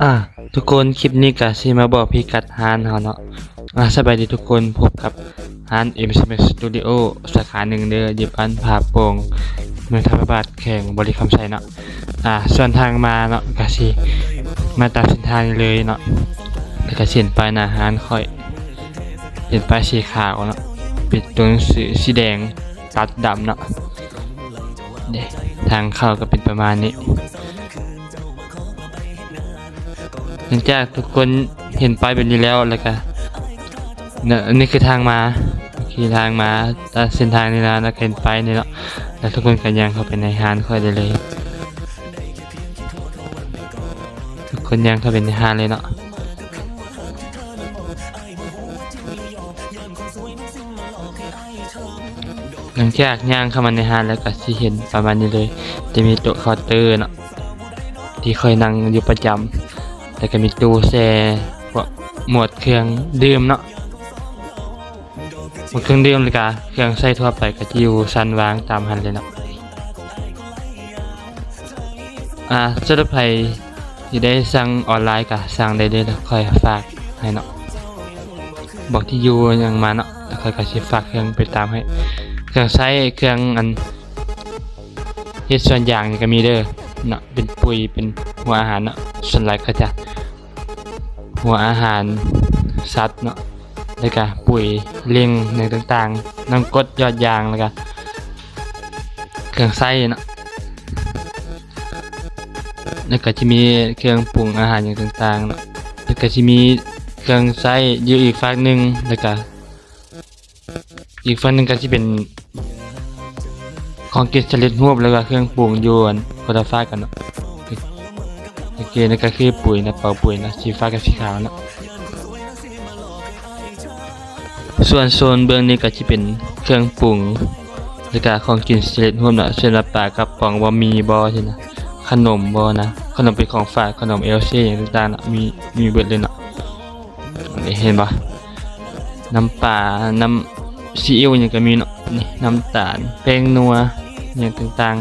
ອ່າ ທຸກຄົນ ຄລິບນີ້ກະຊິມາບອກພິກັດຮ້ານເຮົາເນາະ. ອ່າ ສະບາຍດີທຸກຄົນ, ພົບກັບຮ້ານ ເອັມ ເອັສ ເອັມ ສະຕູດິໂອ ສາຂາໜຶ່ງເດີ ຢູ່ບ້ານຜາໂປ່ງ ເມືອງທ່າພະບາດ ແຂວງບໍລິຄຳໄຊເນາະ. ອ່າ ສ່ວນທາງມາເນາະ ກະຊິມາຕາມເສັ້ນທາງນີ້ເລີຍເນາະ, ແລ້ວກະຊິເຫັນປ້າຍໜ້າຮ້ານຂ້ອຍ ເປັນປ້າຍສີຂາວເນາະ, ເປັນຕົວໜັງສືສີແດງຕັດດຳເນາະ. ເດ້ ທາງເຂົ້າກະເປັນປະມານນີ້. ຫຼັງຈາກທຸກຄົນເຫັນປ້າຍແບບນີ້ແລ້ວ ແລ້ວກະ ນີ້ຄືທາງມາ, ໂອເຄ ທາງມາຕາມເສັ້ນທາງນີ້ນະ, ແລ້ວກະເຫັນປ້າຍນີ້ເນາະ, ແລ້ວທຸກຄົນກະຍ່າງເຂົ້າໄປໃນຮ້ານຂ້ອຍໄດ້ເລີຍ. ທຸກຄົນຍ່າງເຂົ້າໄປໃນຮ້ານເລີຍເນາະ. ຫຼັງຈາກຍ່າງເຂົ້າມາໃນຮ້ານແລ້ວກະຊິເຫັນປະມານນີ້ເລີຍ, ຈະມີໂຕະເຄົາເຕີເນາະ ທີ່ຂ້ອຍນັ່ງຢູ່ປະຈຳ, ແລ້ວກະມີຕູ້ແຊ່ພວກໝວດເຄື່ອງດື່ມເນາະ, ໝວດເຄື່ອງດື່ມ ແລ້ວກະເຄື່ອງໃຊ້ທົ່ວໄປກະຈະຢູ່ຊັ້ນວາງຕາມຫັ້ນເລີຍເນາະ. ອ່າ ສຳລັບໃຜທີ່ໄດ້ສັ່ງອອນລາຍກະສັ່ງໄດ້ເດີ, ຂ້ອຍຝາກໃຫ້ເນາະ, ບອກທີ່ຢູ່ຫຍັງມາເນາະ, ແລ້ວຂ້ອຍກະຊິຝາກເຄື່ອງໄປຕາມໃຫ້. ເຄື່ອງໃຊ້ ເຄື່ອງອັນເຮັດສວນຢາງນີ້ກະມີເດີເນາະ, ເປັນປຸ໋ຍ ເປັນຫົວອາຫານເນາະ, ສ່ວນຫຼາຍກະຈະ ຫົວອາຫານສັດເນາະ, ແລ້ວກະປຸ໋ຍ ເລັ່ງ ຫຍັງຕ່າງໆ, ນ້ຳກົດ ຢອດຢາງ ແລ້ວກະເຄື່ອງໃຊ້ເນາະ, ແລ້ວກະຈະມີເຄື່ອງປຸງອາຫານຫຍັງຕ່າງໆເນາະ, ແລ້ວກະຊິມີເຄື່ອງໃຊ້ຢູ່ອີກຟາກໜຶ່ງ, ແລ້ວກະ ອີກຝັ່ງໜຶ່ງກະຊິເປັນຂອງກິນສຳເລັດຮູບ ແລ້ວກະເຄື່ອງປຸງຢູ່ອັນຄົນລະຟາກກັນເນາະ. ໂອເຄ ນີ້ກະຄືປຸ໋ຍນະ, ເປົາປຸ໋ຍນະ, ສີຟ້າກັບສີຂາວເນາະ. ສ່ວນໂຊນເບື້ອງນີ້ກະຊິເປັນເຄື່ອງປຸງ ແລ້ວກະຂອງກິນສຳເລັດຮູບເນາະ, ເຊັ່ນວ່າປາກະປ໋ອງບໍ ໝີ່ບໍຊີ້ນະ, ຂະໜົມບໍນະ, ຂະໜົມເປັນຂອງຝາກ, ຂະໜົມເອລເຊຫຍັງຕ່າງໆເນາະ, ມີ ມີເບິດເລີຍເນາະ. ນີ້ເຫັນບໍ່? ນ້ຳປາ ນ້ຳຊີອິ້ວຫຍັງກະມີເນາະ, ນີ້ ນ້ຳຕານ ແປ້ງນົວຫຍັງຕ່າງ